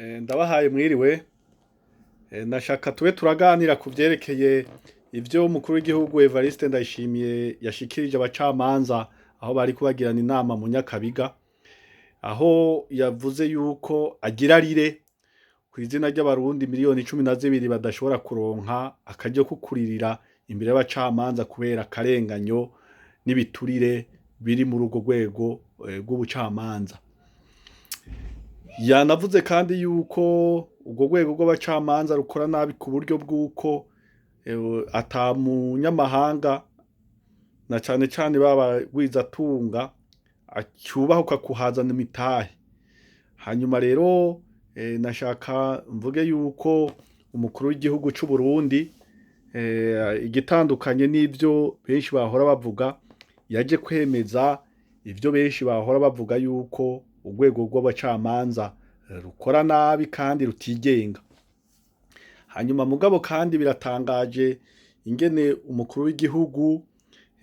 Ndabahaye mwiriwe. Nashaka tube turaganira ku vyerekeye ivyo umukuru w'igihugu Evariste Ndayishimiye yashikirije abacamanza aho bariko bagirana inama mu Nyakabiga, aho yavuze yuko agira arire kw'izina ry'abarundi miliyoni 12 badashobora kuronka akaryo ko kuririra imbere y'abacamanza kubera akarenganyo n'ibiturire biri muri urwo rwego rw'ubucamanza. Yanavuze kandi yuko urwo rwego rw'abacamanza rukora nabi ku buryo bw'uko ata munyamahanga na cane cane ba bagwizatunga acubahuka kuhazana imitahe. Hanyuma rero nashaka mvuge yuko umukuru w'igihugu c'Uburundi igitandukanye n'ivyo benshi bahora bavuga, yaje kwemeza ivyo benshi bahora bavuga yuko urwego rw'abacamanza rukora nabi kandi rutigenga. Hanyuma mugabo kandi biratangaje ingene umukuru w'igihugu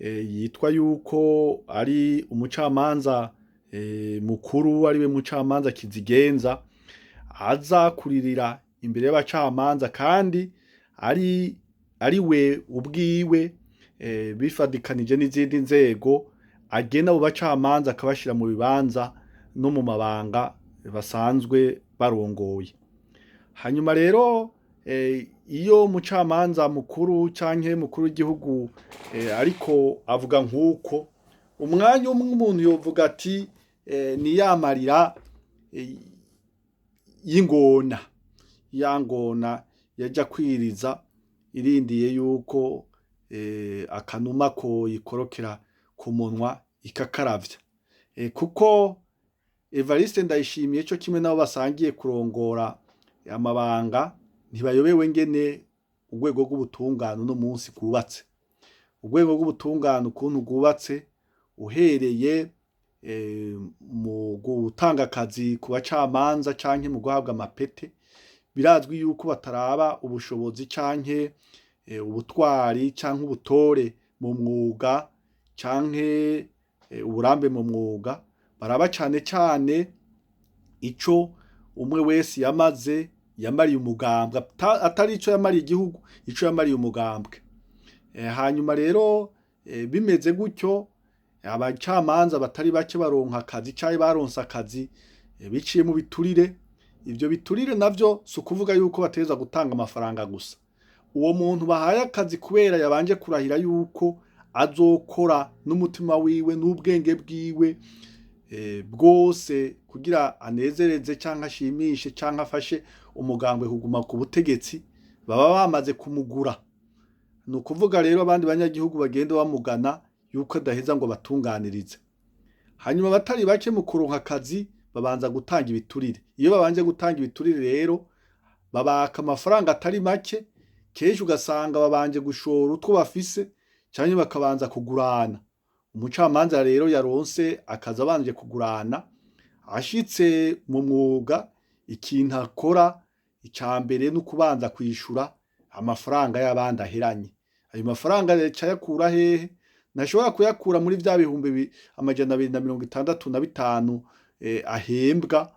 yitwa yuko ari umucamanza mukuru, ariwe mucamanza kizigenza, aza kuririra imbere y'abacamanza kandi ari we ubwiwe bifadikanije n'izindi nzego agena abo bacamanza akabashira mu bibanza no mu mabanga basanzwe barongoye. Hanyuma rero iyo umucamanza mukuru canke mukuru w'igihugu ariko avuga nk'uko, umwanya umwe umuntu yovuga ati ni ya marira y'ingona, ya ngona yaja kwiriza irindiye yuko akanuma koyikorokera ku munwa ikakaravya. Kuko Evariste Ndayishimiye co kimwe n'abo basangiye kurongora amabanga ntibayobewe ngene urwego rw'ubutungane uno munsi rwubatse. Urwego rw'ubutungane ukuntu rwubatse uhereye mu gutanga akazi ku bacamanza canke mu guhabwa amapete, birazwi yuko bataraba ubushobozi canke ubutwari canke ubutore mu mwuga canke uburambe mu mwuga, baraba cane cane ico umwe wese yamaze yamariye umugambwe, atari ico yamariye igihugu, ico yamariye umugambwe. Hanyuma rero bimeze gutyo, abacamanza batari bake baronka akazi canke baronse akazi biciye mu biturire. Ivyo biturire navyo si ukuvuga yuko bategerezwa gutanga amafaranga gusa. Uwo muntu bahaye akazi kubera yabanje kurahira yuko azokora n'umutima wiwe n'ubwenge bwiwe bwose kugira anezereze canke ashimishe canke afashe umugambwe kuguma ku butegetsi, baba bamaze kumugura. Ni ukuvuga rero abandi banyagihugu bagenda bamugana yuko adaheza ngo abatunganirize. Hanyuma abatari bake mu kuronka akazi babanza gutanga ibiturire. Iyo babanje gutanga ibiturire rero babaka amafaranga atari make, kenshi ugasanga babanje gushora utwo bafise canke bakabanza kugurana. Umucamanza rero yaronse akazi abanje kugurana, ashitse mu mwuga ikintu akora ica mbere n'ukubanza kwishura amafaranga y'abandi aheranye. Ayo mafaranga aca ayakura hehe? Ntashobora kuyakura muri vya bihumbi 265 ahembwa,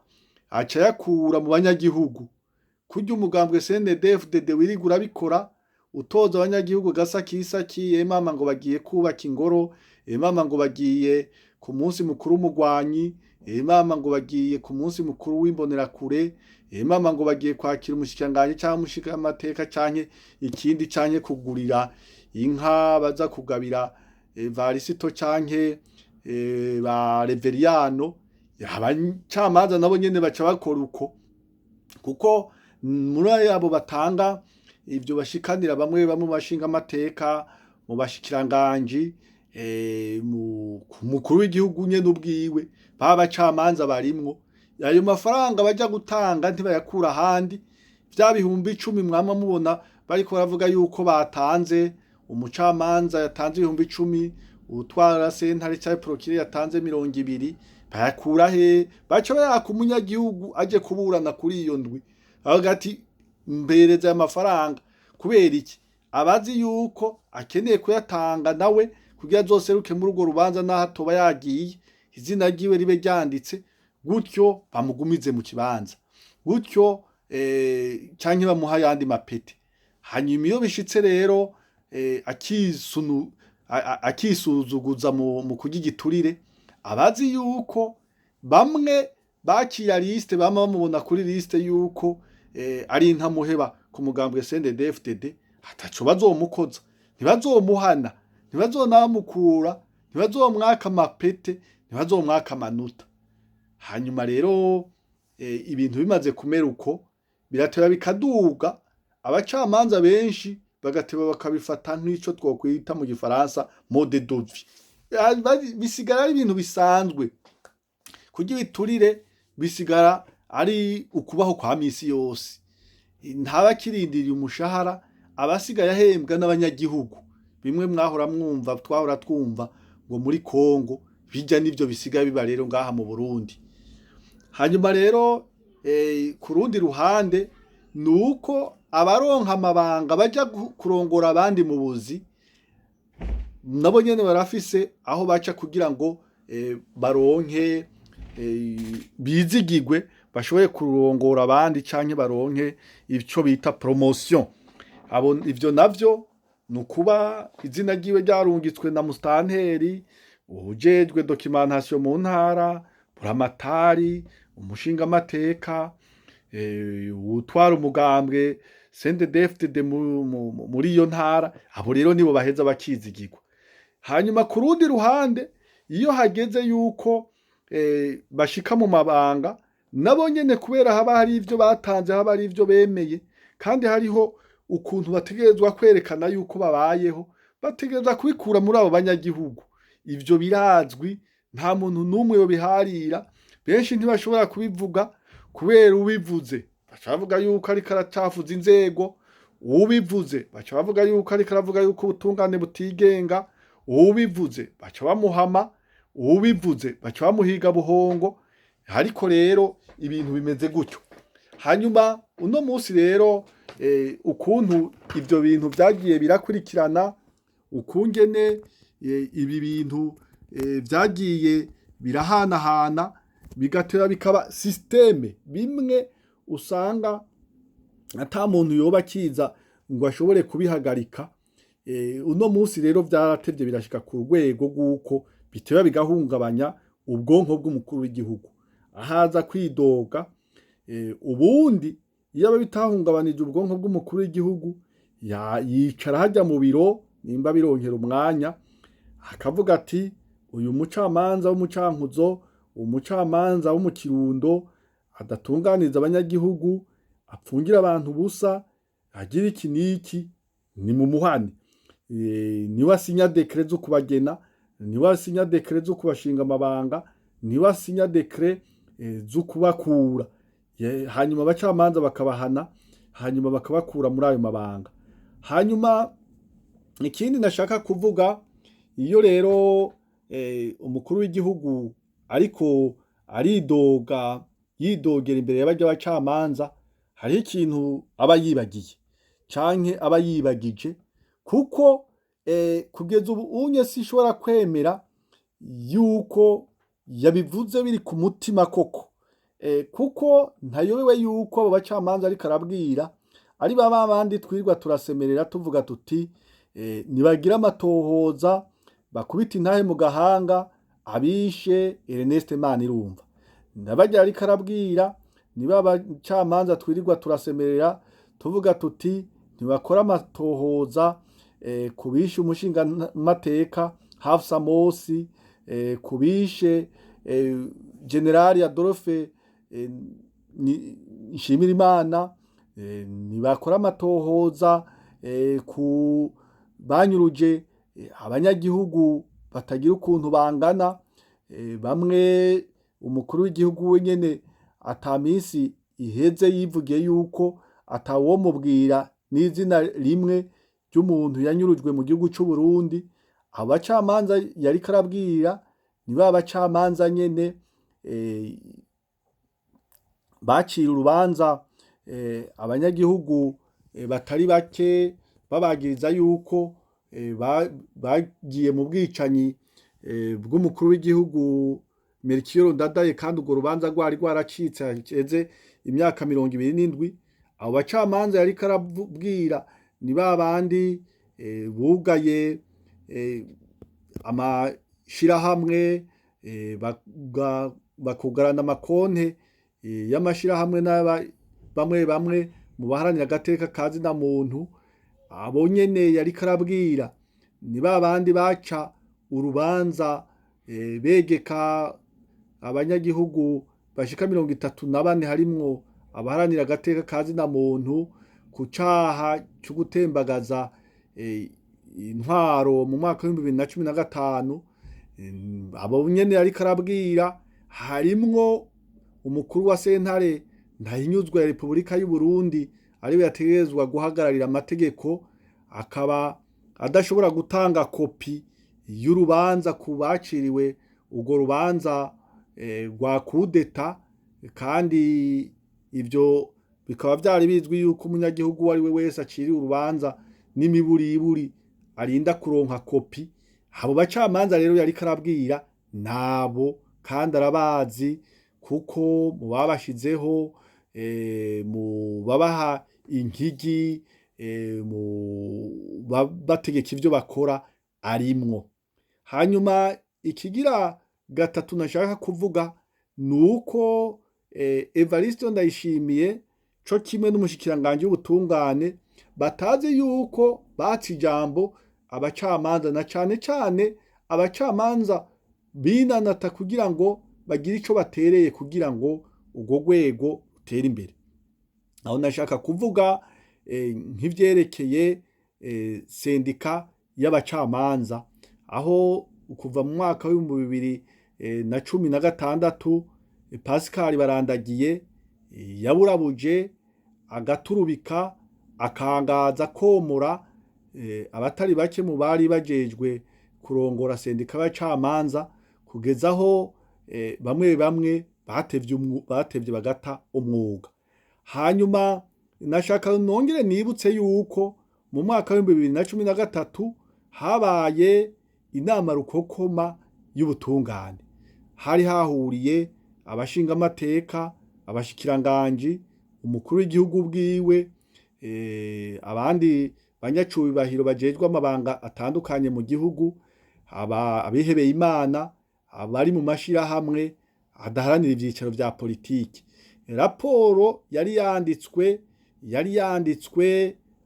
aca ayakura mu banyagihugu. Kurya umugambwe CNDD-FDD wirirwa urabikora, utoza abanyagihugu agasakisaki, emama ngo bagiye kubaka ingoro, emama ngo bagiye ku munsi mukuru w'umugwanyi, emama ngo bagiye ku munsi mukuru w'imbonerakure, emama ngo bagiye kwakira umushikiranganji canke umushingamateka canke ikindi canke kugurira inka baza kugabira Varisito canke ba Reveriyano. Abacamanza nabo nyene baca bakora uko, kuko muri abo batanga ivyo bashikanira bamwe bamwe mu bashingamateka, mu bashikiranganji, ku mukuru w'igihugu nyene ubwiwe, ba bacamanza barimwo. Ayo mafaranga baja gutanga ntibayakura ahandi, vya 10,000 mwama mubona bariko baravuga yuko batanze, umucamanza yatanze 10,000, uwutwara sentare canke procureur yatanze 20, bayakura hehe? Baca bayaka umunyagihugu aje kuburana kuri iyo ndwi, avuga ati mpereza aya mafaranga. Kubera iki? Abazi yuko akeneye kuyatanga nawe kugira azoseruke muri urwo rubanza naho atoba yagiye, izina ryiwe ribe ryanditse, gutyo bamugumize mu kibanza. Gutyo canke bamuha ayandi mapete. Hanyuma iyo bishitse rero akisuzuguza mu kurya igiturire, abazi yuko bamwe bakira liste bama bamubona kuri liste yuko ari intamuheba ku mugambwe CNDD-FDD, ataco bazomukoza, ntibazomuhana, ntibazonamukura, ntibazomwaka amapete, ntibazomwaka amanota. Hanyuma rero ibintu bimaze kumera uko, birateba bikaduga, abacamanza benshi bagateba bakabifata nk'ico twokwita mu gifaransa mode de vie. Bisigara ari ibintu bisanzwe. Kurya ibiturire bisigara ari ukubaho kwa misi yose. Ntaba akirindiriye umushahara, aba asigaye ahembwa n'abanyagihugu. Bimwe mwahora mwumva, twahora twumva ngo muri Kongo, bijya nivyo bisigaye biba rero ngaha mu Burundi. Hanyuma rero ku rundi ruhande nuko abaronka amabanga baja kurongora abandi mu buzi, nabo nyene barafise aho baca kugira ngo baronke bizigigwe, bashobore kurongora abandi canke baronke ico bita promotion. Abo ivyo navyo nukuba izina ryiwe ryarungitswe na mustanteri, uwujejwe documentation mu ntara, buramatari, umushingamateka, uwutwara umugambwe CNDD-FDD muri iyo ntara. Abo rero nibo baheza bakizigirwa. Hanyuma ku rundi ruhande, iyo hageze yuko bashika mu mabanga, nabo nyene kubera haba hari ivyo batanze, haba hari ivyo bemeye, kandi hariho ukuntu bategerezwa kwerekana yuko babayeho, bategerezwa kubikura muri abo banyagihugu. Ivyo birazwi, nta muntu n'umwe yobiharira. Benshi ntibashobora kubivuga kubera ubivuze baca bavuga yuko ariko aracafuza inzego, ubivuze baca bavuga yuko ariko aravuga yuko ubutungane butigenga, ubivuze baca bamuhama, ubivuze baca bamuhiga buhongo. Ariko rero ibintu bimeze gutyo. Hanyuma uno munsi rero ukuntu ivyo bintu vyagiye birakurikirana, ukungene ibi bintu vyagiye birahanahana, bigatera bikaba système bimwe usanga ata muntu yoba akiza ngo ashobore kubihagarika. Uno munsi rero vyaratevye birashika ku rwego rw'uko biteba bigahungabanya ubwonko bw'umukuru w'igihugu, ahaza kwidoga. Ubundi iyo aba bitahungabanije ubwonko bw'umukuru w'igihugu, yicara hajya mu biro, nimba bironkera umwanya, akavuga ati: "Uyu mucamanza w'umucankuzo, umucamanza wo mu Kirundo adatunganiza abanyagihugu, apfungira abantu ubusa, agira iki n'iki, ni mu muhane." Niwe asinya décret zo kubagena, niwe asinya décret zo kubashinga amabanga, niwe asinya décret zo kubakura. Hanyuma abacamanza bakabahana, hanyuma bakabakura muri ayo mabanga. Hanyuma ikindi nashaka kuvuga, iyo rero umukuru w'igihugu ariko aridoga, yidogera imbere y'abarya bacamanza, hariho ikintu aba yibagiye canke aba yibagije, kuko kugeza ubu unye sinshobora kwemera yuko yabivuze biri ku mutima koko, kuko ntayobewe yuko abo bacamanza ariko arabwira ari ba bandi twirirwa turasemerera tuvuga tuti nibagira amatohoza, bakubita intahe mu gahanga abishe Ernest Manirumva. Ndabarya ariko arabwira ni ba bacamanza twirirwa turasemerera tuvuga tuti ntibakora amatohoza ku bishe umushingamateka Hafsa Mosi, ku bishe Generali Adolphe Nshimirimana, ntibakora amatohoza ku banyuruje abanyagihugu batagira ukuntu bangana, bamwe umukuru w'igihugu wenyene ata minsi iheze yivugiye yuko atawomubwira n'izina rimwe ry'umuntu yanyurujwe mu gihugu c'u Burundi. Abo bacamanza yariko arabwira ni ba bacamanza nyene bacira urubanza abanyagihugu batari bake, babagiriza yuko bagiye mu bwicanyi bw'umukuru w'igihugu. Melchior Ndadaye, kandi urwo rubanza rwari rwaracitse haheze imyaka 27. Abo bacamanza yariko arabwira ni ba bandi bugaye amashirahamwe, bakugarana amakonte y'amashirahamwe, bamwe bamwe mu baharanira agateka ka zina muntu. Abo nyene yariko arabwira ni ba bandi baca urubanza begeka abanyagihugu bashika 34, harimwo abaharanira agateka ka zina muntu, ku caha co gutembagaza intwaro mu mwaka w'2015. Abo nyene yariko arabwira harimwo umukuru wa sentare ntahinyuzwa ya Repubulika y'u Burundi, ariwe yategerezwa guhagararira amategeko, akaba adashobora gutanga kopi y'urubanza ku baciriwe urwo rubanza rwa kudeta, kandi ivyo bikaba vyari bizwi yuko umunyagihugu uwo ari we wese aciriwe urubanza n'imiburiburi arinda kuronka kopi. Abo bacamanza rero yariko arabwira nabo, kandi arabazi, kuko mu babashizeho, mu babaha inkigi, mu bategeka ivyo bakora arimwo. Hanyuma ikigira gatatu nashaka kuvuga nuko Evariste Ndayishimiye co kimwe n'umushikiranganji w'ubutungane batazi yuko batse ijambo abacamanza, na cane cane abacamanza binanata kugira ngo bagire ico batereye kugira ngo urwo rwego rutere imbere. Aho nashaka kuvuga nk'ivyerekeye sendika y'abacamanza, aho kuva mu mwaka w'2016 Pascal Barandagiye yaburabuje, agaturubika, akangaza, komora abatari bake mu bari bajejwe kurongora sendika y'abacamanza, kugeza aho bamwe bamwe batevye bagata umwuga. Hanyuma nashaka nongere nibutse yuko mu mwaka w'2013 habaye inama rukokoma y'ubutungane, hari hahuriye abashingamateka, abashikiranganji, umukuru w'igihugu bwiwe, abandi banyacubahiro bajejwe amabanga atandukanye mu gihugu, abihebeye Imana, abari mu mashirahamwe adaharanira ivyicaro vya politiki. Raporo yari yanditswe,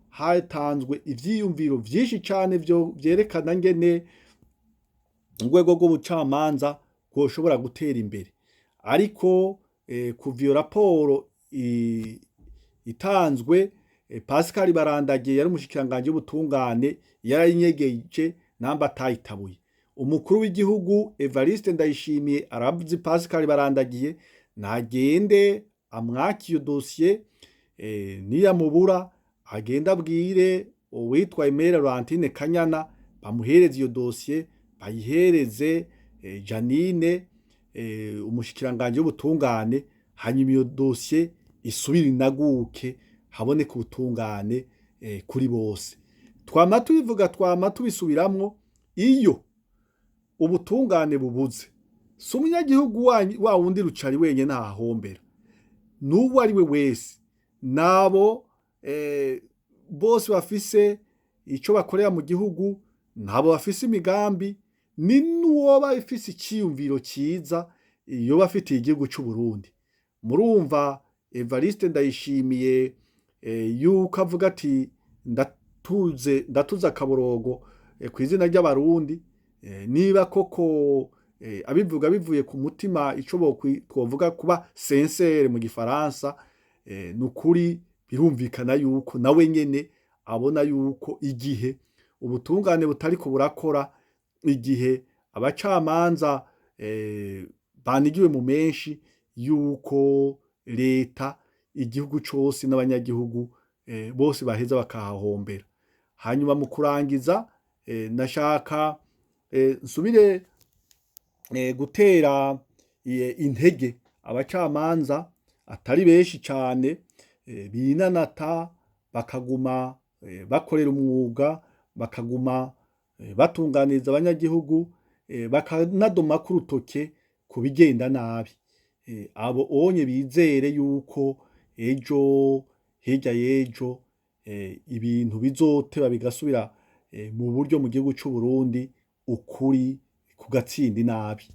hatanzwe ivyiyumviro vyinshi cane vyerekana ngene urwego rw'ubucamanza rwoshobora gutera imbere. Ariko kuva iyo raporo itanzwe, Pascal Barandagiye yari umushikiranganji w'ubutungane yarayinyegeje namba atayitabuye. Umukuru w'igihugu Evariste Ndayishimiye aravuze: Pascal Barandagiye nagende amwake iyo dosiye, niyamubura agende abwire uwitwa Aimée Laurentine Kanyana bamuhereze iyo dosiye, bayihereze Janine umushikiranganji w'ubutungane, hanyuma iyo dosiye isubire inaguke, haboneke ubutungane kuri bose. Twama tubivuga, twama tubisubiramwo: iyo ubutungane bubuze, si umunyagihugu wa wundi rucari wenyene ahahombera, n'uwo ari we wese, nabo bose bafise ico bakorera mu gihugu, nabo bafise imigambi, ni n'uwoba afise iciyumviro ciza yoba afitiye igihugu c'Uburundi. Murumva Evariste Ndayishimiye yuko avuga ati: "Ndatuze, ndatuze akaborogo kw'izina ry'Abarundi." Niba koko abivuga bivuye ku mutima, ico twovuga kuba sincère mu gifaransa, nukuri birumvikana yuko nawe nyene abona yuko igihe ubutungane butariko burakora, igihe abacamanza banigiwe mu menshi, yuko leta, igihugu cose n'abanyagihugu bose baheza bakahahombera. Hanyuma mu kurangiza, nashaka nsubire gutera intege abacamanza atari benshi cane binanata bakaguma bakorera umwuga, bakaguma batunganiriza abanyagihugu, bakanadomako urutoke ku ku bigenda nabi. Abo onye bizere yuko ejo hirya y'ejo ibintu bizoteba bigasubira mu buryo mu gihugu c'Uburundi, ukuri kugatsinda inabi.